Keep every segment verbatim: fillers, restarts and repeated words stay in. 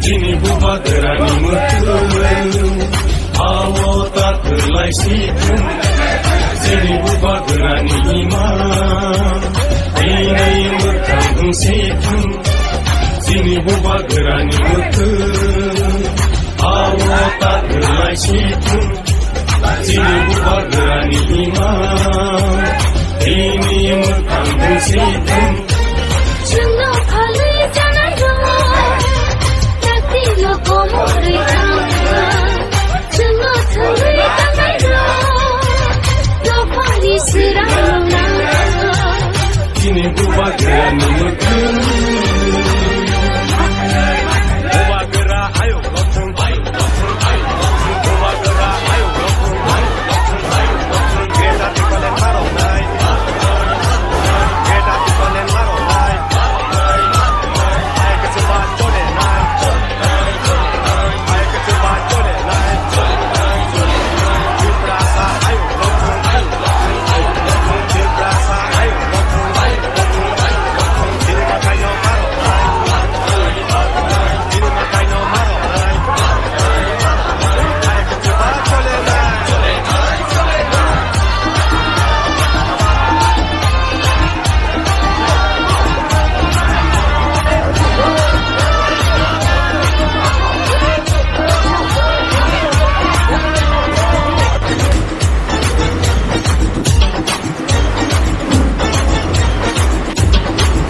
Chini bubagrani mwkhwtwng, awo ta kwlai si thung. Chini bubagrani ima, tini mwkhang si thung. Chini bubagrani mwkhwtwng, awo ta kwlai si thung. Chini bubagrani ima, tini mwkhang si thung. Chwngno phalwi chanairok, taktino komorwi thangkha. Chwngno thangwi tangnairok, dophani swrangno nangkha. Chini bubagrani mwkhwtwng. Bubagra ayuk lothung.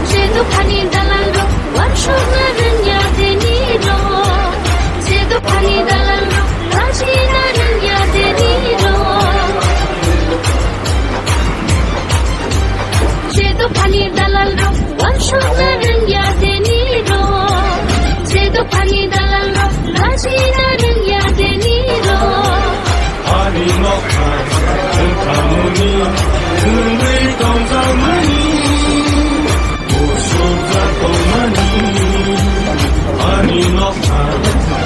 Je dophani dalalrok uansukna rwngya tini rok. Je dophani dalalrok lachina rwngya tini rok. Je dophani dalalrok uansukna rwngya tini rok. Je dophani dalalrok lachina rwngya tini rok. Ani nokha wngkhamuni, wngwi tongjakmani, musukjak tongmani. Ani nokha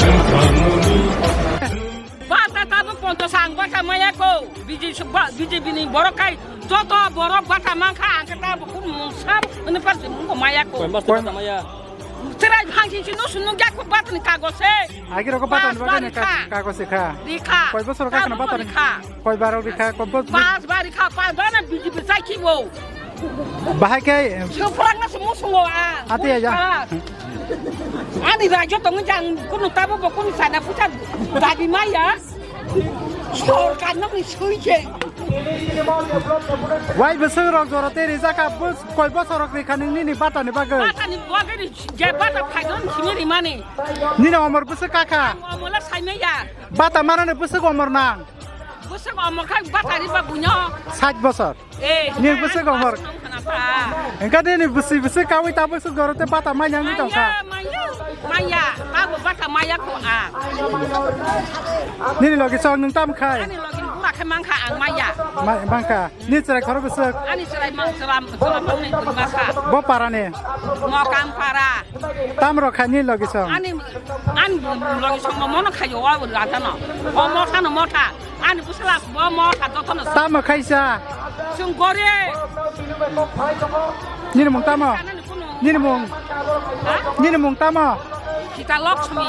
wngkhamuni. Bata tabuk ponchas ang bata maya ko. B J P ni borok kai joto borok bata mankha, ang khe tabuk kun musam hwnwi pas mungko maya ko. Koi mas bata maya? Chwrai phang sing sing no sunu jak ko bata ni kagos se. Agi rok bata ni bagwi ni kagos se kha. Rikha. Koi bosor ka khna bata ni kha. Koi baro rikha, koi bos. Pas bar rikha, pas bar na B J P sai ki bo. Bahai khe. Soprak na se musungo a. Ati ya. Ani rajo tong jang kunu tabo bo kunu sana puta dabi maya. Sorkar no ni sui je. Wai bwswk rok jora tei rijak kha, bus koi bosor rok rikha nini bata ni bagwi. Bata ni bagwi ni je bata phaigon simi rimani. Nini omor bwswk kakha. Omor la saimaya. Bata manani bwswk omor nang. Bwswk omor khai bata riba bunyo. Sait bosor. Eh, ni bwswk omor. Engka de ni bwswi bwswk kawi ta bwswk goro te bata manya ni tongkha. Manya, manya, manya. Tago bata maya ko a. Nini logi song nung tam khai. Ani logi bura khe mangkha ang maya. Mangkha. Ni chwrai khoro bwswk. Ani chwrai mang chwram chwram mang ni buri masa. Bo para ni. Mokam para. Tam rok khai ni logi song. Ani, ani logi song mo mono khayo wa raja no. O motha no motha. Ani bwsala bo motha jotono. Tamo khaisa? Chwng gore. Nini mung tamo? Nini mung? Ha? Nini mung tamo? Sita Lakshmi.